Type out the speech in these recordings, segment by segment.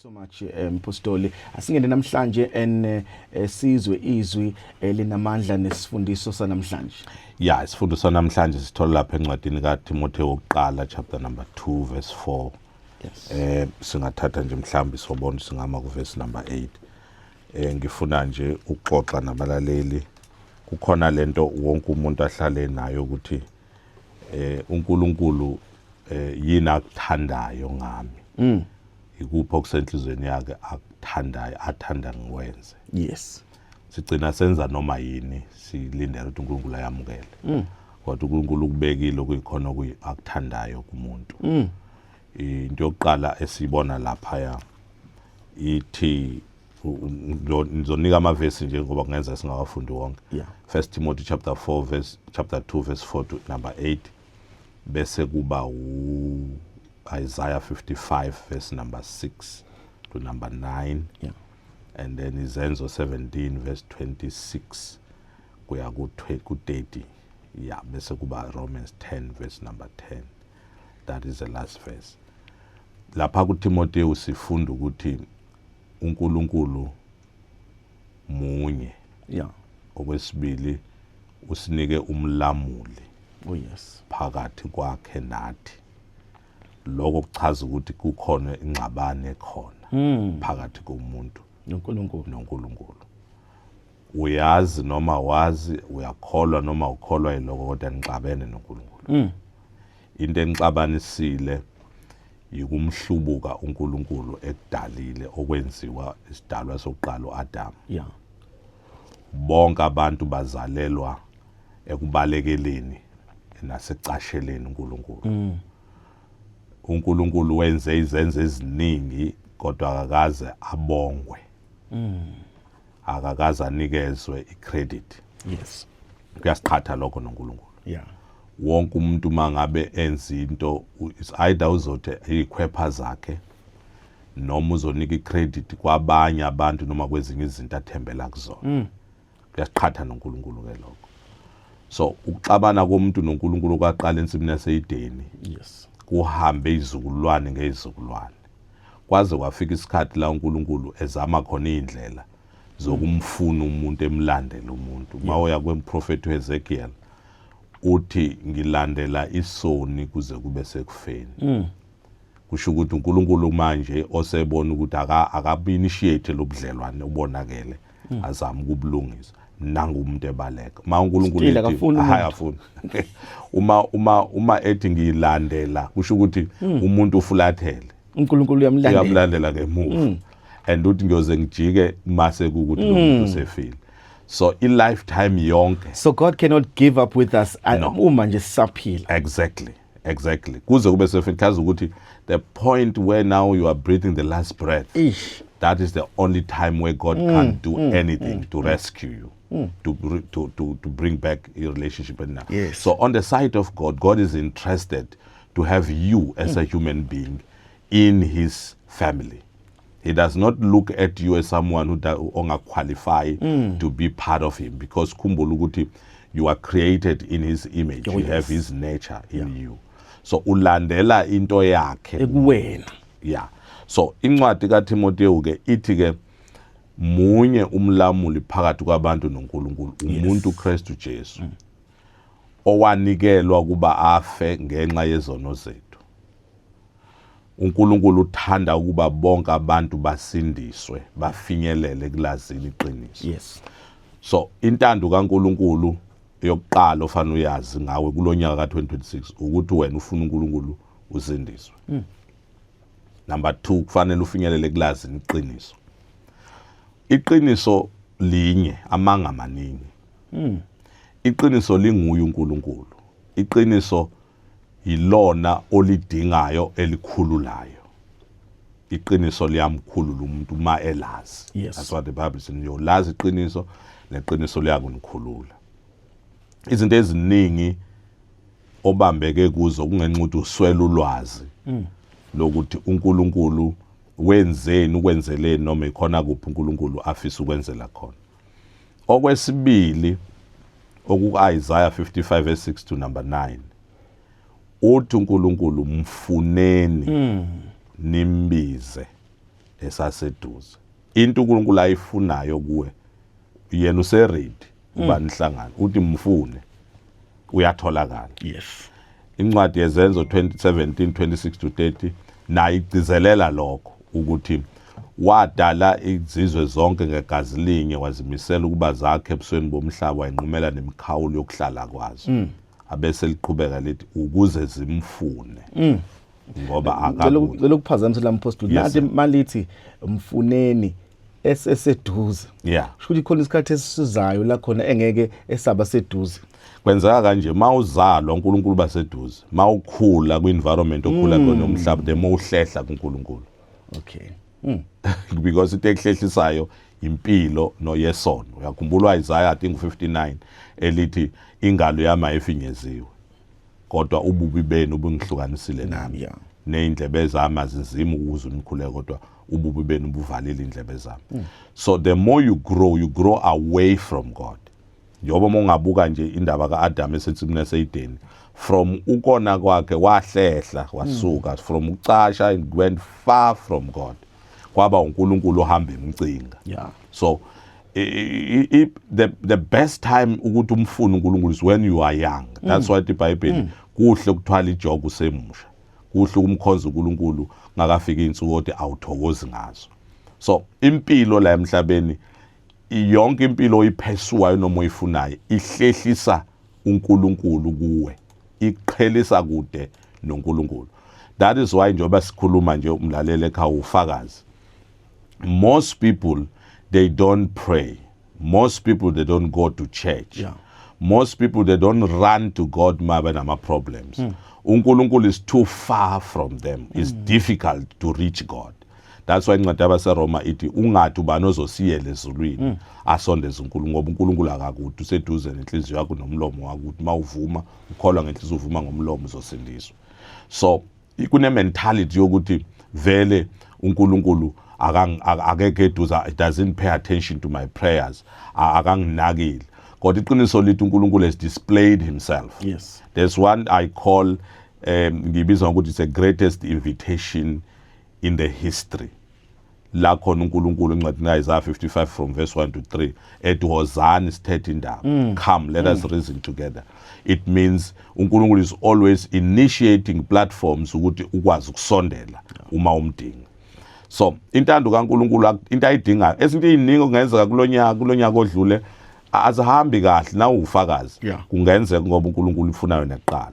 So much, Mpostoli. Asingene namhlanje en sizwe izwi elinamandla nesifundiso sanamhlanje. Ya, isifundo sanamhlanje sithola lapha encwadini kaTimotheo wokuqala, chapter number 2 verse 4. Singathatha nje mhlawumbe sobona singama ku verse number 8. Ngifuna nje ukuxoxa nabalaleli. Kukhona lento wonke umuntu ahlale nayo ukuthi uNkulunkulu yini akuthandayo ngami. Ikuphi okusenhlizweni yakhe akuthandayo, athanda ngikwenze. Sigcina senza noma yini, silindele ukuthi uNkulunkulu ayamukele. Kodwa uNkulunkulu ukubekile okuyikhona akuthandayo kumuntu. Into yokuqala esiyibona lapha ya ithi ngizonika amavesi nje ngoba kungenza singawafundi wonke. First Timothy chapter 4 verse, chapter 2 verse 4 to number 8, bese kuba u Isaiah 55 verse number 6 to number 9, and then Izenzo 17 verse 26 kuya ku 30, yeah, bese kuba Romans 10 verse number 10. That is the last verse. Lapha kuTimotheo sifunda ukuthi uNkulunkulu munye. Okwesibili, usinike umlamuli phakathi kwakhe nathi. Lokho kuchaza ukuthi kukhona ingxabano ekhona phakathi komuntu noNkulunkulu. noNkulunkulu. Uyazi noma wazi, uyakholwa noma ukholwa yiloko, kodwa nixabene noNkulunkulu. Into enixabanisile yikumhlubuka uNkulunkulu ekudalile, okwenziwa isidalwa sokuqala, uAdam. Bonke abantu bazalelwa ekubalekeleni nasecasheleni uNkulunkulu. uNkulunkulu wenze izenzo eziningi, kodwa akakaze abongwe, akakaze anikezwe icredit. Kuyasiqhatha lokho noNkulunkulu. Wonke umuntu mangabe enza into, is either uzothi ikhwepha zakhe noma uzonika icredit kwabanye abantu noma kwezinye izinto athembela kuzona. Kuyasiqhatha noNkulunkulu ke lokho. So ukuxabana komuntu noNkulunkulu kwaqala ensimini yaseYideni, kuhambe izizukulwane ngezizukulwane, kwaze kwafika isikhathi la uNkulunkulu ezama khona izindlela zokumfuna umuntu, emlandela umuntu. Mawuya kwemprofeti Ezekiel, uthi, "Ngilandela isoni kuze kube sekufeni." Kusho ukuthi uNkulunkulu manje osebona ukuthi akabu-initiate lobudlelwane ubonakele, azama ukubulungisa, nangu umuntu ebaleka. Ma uNkulunkulu Still ethi akafuni hayi, umuntu. Afuni. Uma ethi "Ngiyilandela," kusho ukuthi umuntu ufulathele. uNkulunkulu uyamlandela. Uyamlandela ngemuva, and uthi, "Ngiyoze ngijike mase kukuthi lo muntu usefile." So i lifetime yonke. So God cannot give up with us No. uma nje sisaphila. Exactly, kuze kube sefile. Chaza ukuthi the point where now you are breathing the last breath, Ish. that is the only time where God can't do anything to rescue you, to bring back your relationship and now. So on the side of God, God is interested to have you as a human being in his family. He does not look at you as someone who onga-qualify to be part of him, because khumbula ukuthi you are created in his image. You have his nature in you. So ulandela into yakhe ekuwena. Yeah, so incwadi kaTimotheo ke ithi ke munye umlamuli phakathi kwabantu noNkulunkulu, umuntu Kristu Jesu, owanikelwa kuba afe ngenxa yezono zethu. uNkulunkulu uthanda ukuba bonke abantu basindiswe, bafinyelele kulazini iqiniso. So intando kaNkulunkulu yokuqala ofanele uyazi ngawe kulonyaka ka2026 ukuthi wena ufuna uNkulunkulu usindiswe. Number 2, kufanele ufinyelele kulazini iqiniso. Iqiniso linye, amanga maningi. Iqiniso linguye uNkulunkulu. Iqiniso yilona olidingayo elikhululayo. Iqiniso liyamkhulula umuntu uma elazi. That's what the Bible says: "Niyolazi iqiniso, neqiniso liyakunikhulula." Izinto eziningi obambeke kuzo kungenxa ukuthi uswela ulwazi lokuthi uNkulunkulu wenzeni, ukwenzeleni, noma ikhona kuphi uNkulunkulu afisa ukwenzela khona. Okwesibili, oku-Isaiah 55 verse 6 to number 9, uthi uNkulunkulu, "Mfuneni, nimbize." Esaseduze. Into uNkulunkulu ayifunayo kuwe, yena useready uba nihlangane, uthi mfune, uyatholakala. Incwadi yeZenzo 2017 26 to 30 nayo igcizelela lokho, ukuthi wadala izizwe zonke ngegazi linye, wazimisela ukuba zakhe ebusweni bomhlaba, wayinqumela nemikhawulo yokuhlala kwazo. Abese liqhubeka lithi ukuze zimfune, ngoba akakude. Ngicela ukuphazamisa la, mpostoli. Yes, Nathi sir. malithi mfuneni eseseduze, kusho ukuthi khona isikhathi esizayo la khona engeke esaba seduze. Kwenzeka kanje: mawuzalwa, uNkulunkulu baseduze. Mawukhula kwi-environment okhula kuyona umhlaba, the more uhlehla kuNkulunkulu, because into ekuhlehlisayo impilo noyesono. Uyakhumbula uIsaiah, I think 59, elithi ingalo yami ayifinyeziwe, kodwa ububi benu bungihlukanisile nami, ney'ndlebe zami azinzima ukuze umkhuleko, kodwa ububi benu buvalile iy'ndlebe zami. So the more you grow, you grow away from God. Njengoba uma ungabuka nje indaba ka-Adam esensimini yaseYideni, from ukona kwakhe wahlehla, wasuka from ucasha and went far from God, kwaba uNkulunkulu ohamba emcinga. So the best time ukuthi umfune uNkulunkulu is when you are young. That's why iBhayibheli kuhle ukuthwala ijoke usemusha, kuhle ukumkhonza uNkulunkulu ngakafika insuku othi awuthokozi ngazo. So impilo la emhlabeni yonke, impilo oyipursuayo noma oyifunayo, ihlehlisa uNkulunkulu kuwe, iqhelisa kude noNkulunkulu. That is why njengoba sikhuluma nje, umlaleli ekhaya ufakazi, most people, they don't pray. Most people, they don't go to church. Most people, they don't run to God ma benama problems. UNkulunkulu is too far from them. It's difficult to reach God. That's why incwadi yabaseRoma ithi ungathi ubani ozosiyela ezulwini asondeze uNkulunkulu, ngoba uNkulunkulu akakude, useduze nenhliziyo yakho nomlomo wakho, ukuthi mawuvuma, ukholwa ngenhliziyo, uvuma ngomlomo, uzosindiswa. So kune mentality yokuthi vele uNkulunkulu akekho eduze, it doesn't pay attention to my prayers, akanginakile. Kodwa iqiniso lithi uNkulunkulu has displayed himself. There's one I call, ngibiza ngokuthi it's the greatest invitation in the history, la khona uNkulunkulu encwadini kaIsaiah 55 from verse 1 to 3 ethi, "Wozani sithethe indaba. Come, let us reason together." It means uNkulunkulu is always initiating platforms ukuthi ukwazi ukusondela uma umdinga. So intando kaNkulunkulu, into ayidingayo, ezinto eziningi okungenzeka kulonyaka odlule azihambi kahle, nawe ufakazi. Kungenzeka ngoba uNkulunkulu ufuna wena kuqala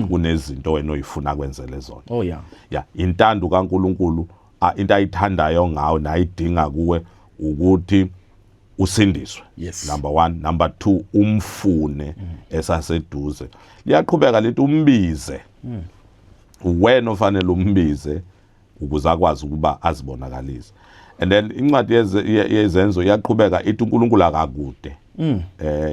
kunezinto wena oyifuna kwenzele zona. Ya, intando kaNkulunkulu, into ayithandayo ngawe nayidinga kuwe ukuthi usindiswe, number 1. Number 2, umfune esaseduze. Liyaqhubeka lithi umbize. Wena ofanele umbize ukuze akwazi ukuba azibonakalise. And then incwadi yeZenzo iyaqhubeka ithi uNkulunkulu akakude,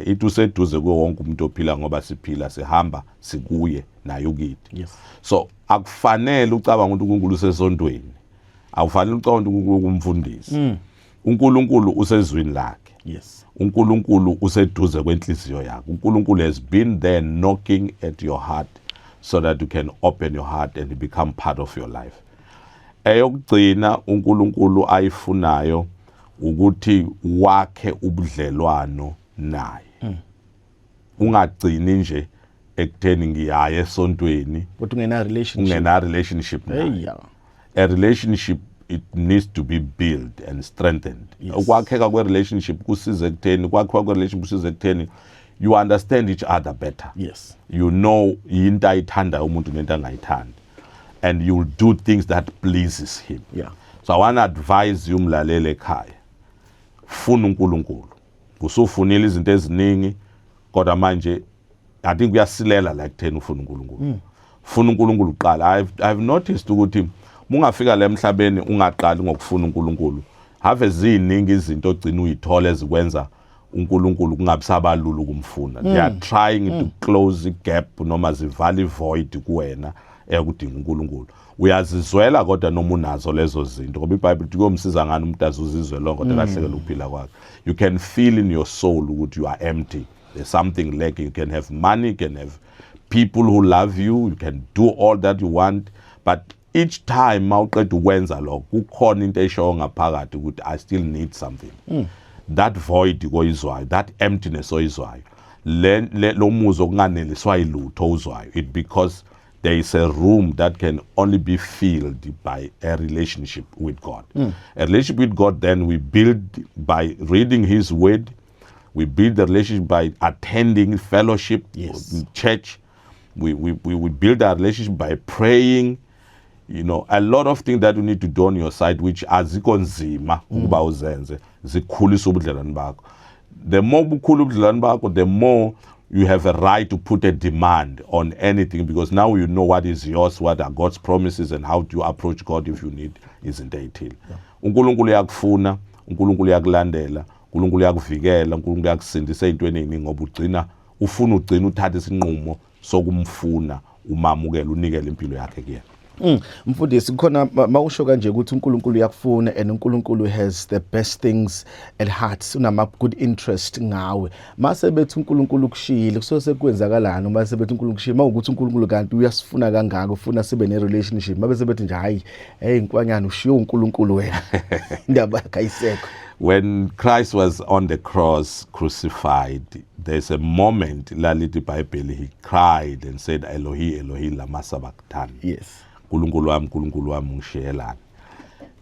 ithi useduze kuwo wonke umuntu ophila, ngoba siphila, sihamba, sikuye, naye ukithi. So akufanele ucabanga ukuthi uNkulunkulu usesontweni, akufanele ucabanga ukuthi uNkulunkulu umfundisi. uNkulunkulu usezwini lakhe. UNkulunkulu useduze kwenhliziyo yakho. UNkulunkulu has been there knocking at your heart so that you can open your heart and become part of your life. Eyokugcina uNkulunkulu ayifunayo ukuthi wakhe ubudlelwano naye, ungagcini nje ekutheni ngiyaya esontweni kodwa ungena relationship. Ungena relationship naye. Hey, yeah. A relationship, it needs to be built and strengthened. Ukwakheka kwe-relationship kusiza ekutheni, ukwakhiwa kwe-relationship kusiza ekutheni you understand each other better. You know into ayithandayo umuntu nento angayithandi, and you'll do things that pleases him. So I want to advise you, mlaleli ekhaya, funa uNkulunkulu. Usufunile izinto eziningi, kodwa manje I think kuyasilela la ekutheni ufuna uNkulunkulu. Funa uNkulunkulu kuqala. I've noticed ukuthi mungafika la emhlabeni ungaqali ngokufuna uNkulunkulu, have ziningi izinto ogcina uyithola ezikwenza uNkulunkulu kungabi sabalula ukumfuna. They are trying to close the gap noma zivala ivoid kuwena eyokudinga uNkulunkulu. Uyazizwela kodwa noma unazo lezo zinto, ngoba iBhayibheli ithi kuyomsiza ngani umuntu azuzizwe lonke kodwa lahlekele ukuphila kwakhe? You can feel in your soul ukuthi you are empty, there's something lacking. You can have money, you can have people who love you, you can do all that you want, but Each time mawuqeda ukwenza lokho, kukhona into eshoyo ngaphakathi ukuthi I still need something. That void koyizwayo, that emptiness oyizwayo, le lo muzwa okunganeliswa yilutho uzwayo, it because there is a room that can only be filled by a relationship with God. A relationship with God then we build by reading his word. We build the relationship by attending fellowship, church. We build our relationship by praying. A lot of things that you need to do on your side, which azikho nzima ukuba uzenze, zikhulisa ubudlelwane bakho. The more bukhulu ubudlelwane bakho, the more you have a right to put a demand on anything, because now you know what is yours, what are God's promises, and how do you approach God if you need izinto ey'thile. UNkulunkulu uyakufuna, uNkulunkulu uyakulandela, uNkulunkulu uyakuvikela, uNkulunkulu uyakusindisa ey'ntweni ey'ningi, ngoba ugcina ufuna, ugcina uthatha isinqumo sokumfuna, umamukele, unikele impilo yakhe kuyena. Mfundisi, kukhona mawusho kanje ukuthi uNkulunkulu uyakufuna and uNkulunkulu has the best things at heart, unama good interest ngawe. Mase bethi uNkulunkulu ukushiyile, kusuke sekwenzakalani uma sebethi uNkulunkulu ukushiyile? Mawukuthi uNkulunkulu kanti uyasifuna kangaka, ufuna sibe ne relationship, mabe sebethi nje, "Hayi, hey nkwanyana, ushiye uNkulunkulu wena, indaba yakhe ayisekho." When Christ was on the cross crucified, there's a moment lalithi iBhayibheli he cried and said, "Elohi, Elohi, lama sabachthani?" "Nkulunkulu wami, Nkulunkulu wami, ungishiyelani?"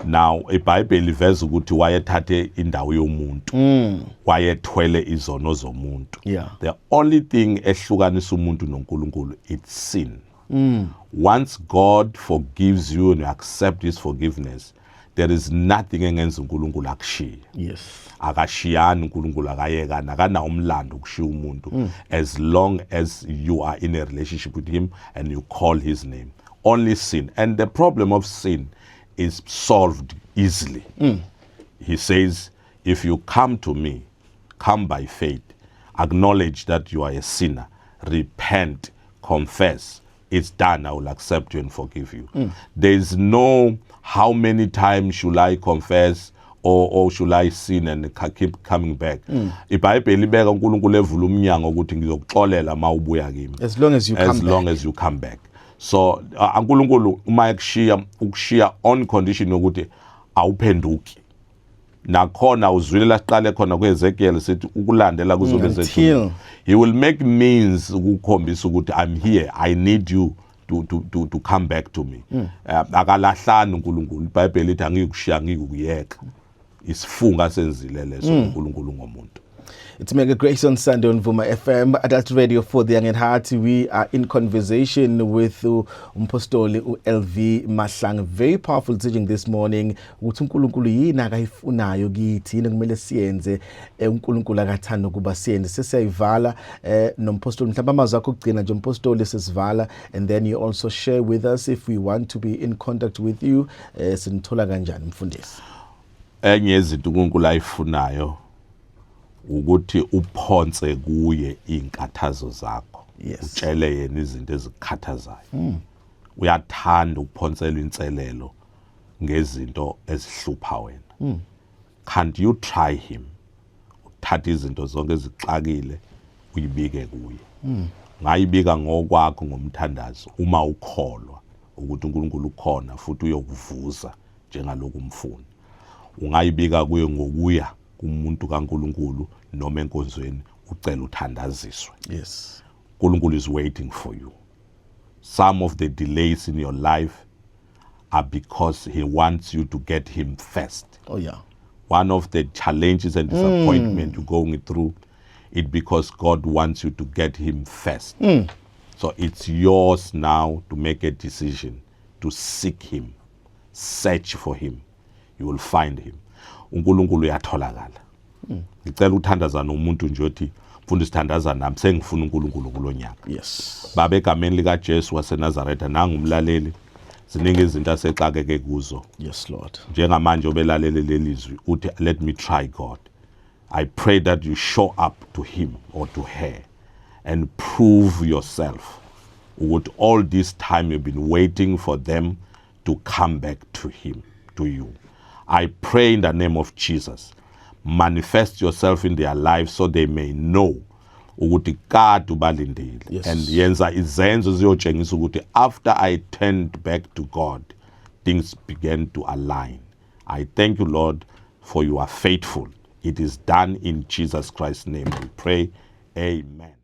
Now iBhayibheli liveza ukuthi wayethathe indawo yomuntu, wayethwele izono zomuntu. The only thing ehlukanisa umuntu noNkulunkulu, it's sin. Once God forgives you and you accept his forgiveness, there is nothing engenza uNkulunkulu akushiye. Akashiyani uNkulunkulu, akayekani, akanawo umlando ukushiya umuntu, as long as you are in a relationship with him and you call his name. Only sin, and the problem of sin is solved easily. He says, "If you come to me, come by faith, acknowledge that you are a sinner, repent, confess, it's done. I will accept you and forgive you." There is no "How many times should I confess or should I sin and keep coming back?" IBhayibheli ibeka uNkulunkulu evula umnyango ukuthi ngizokuxolela mawubuya kimi. As long as you As come long back. As you come back. So uNkulunkulu uma ekushiya, ukushiya on condition yokuthi awuphenduki. Nakhona uzwile la siqale khona kuEzekiel sithi ukulandela kuzobe Until. Sethulile. He will make means ukukhombisa ukuthi I'm here, I need you to come back to me. Akalahlani uNkulunkulu. IBhayibheli lithi angiyikushiya, ngikukuyeka. Isifunga senzile leso uNkulunkulu ngomuntu. It's Mega Grace on Sunday on Vuma FM, Adult Radio for the Young at Heart. We are in conversation with Umpostoli uLV Mahlangu. Very powerful teaching this morning. Ukuthi uNkulunkulu yini akayifunayo kithi, yini kumele siyenze, uNkulunkulu akathanda ukuba siyenze. Sesiyayivala nompostoli, mhlawumbe amazwi akho okugcina nje, umpostoli, sesivala, and then you also share with us if we want to be in contact with you, sinithola kanjani, mfundisi? Enye yezinto uNkulunkulu ayifunayo ukuthi uphonse kuye izinkathazo zakho. Utshele yena izinto ezikukhathazayo. Uyathanda ukuphonsela inselelo ngezinto ezihlupha wena. Can't you try him? Uthatha izinto zonke ezixakile, uyibike kuye. Ngayibika ngokwakho ngomthandazo, uma ukholwa ukuthi uNkulunkulu ukhona futhi uyokuvuza njengaloku umfuna. Ungayibika kuye ngokuya kumuntu kaNkulunkulu noma enkonzweni, ucela uthandaziswe. uNkulunkulu is waiting for you. Some of the delays in your life are because he wants you to get him first. One of the challenges and disappointment you're going through it because God wants you to get him first. So it's yours now to make a decision to seek him, search for him, you will find him. UNkulunkulu uyatholakala. Ngicela uthandaza nomuntu nje othi, "Mfundisi, thandaza nami, sengifuna uNkulunkulu kulonyaka." Baba, egameni lika Jesu waseNazaretha, nangumlaleli, ziningi izinto asexakeke kuzo. Yes, Lord. Njengamanje obelalele lelizwi uthi, "Let me try God." I pray that you show up to him or to her and prove yourself ukuthi all this time you've been waiting for them to come back to him, to you. I pray in the name of Jesus, manifest yourself in their lives so they may know ukuthi kade ubalindile. And yenza izenzo ziyotshengisa ukuthi after I turned back to God. Things began to align. I thank you, Lord, for you are faithful. It is done in Jesus Christ's name we pray. Amen.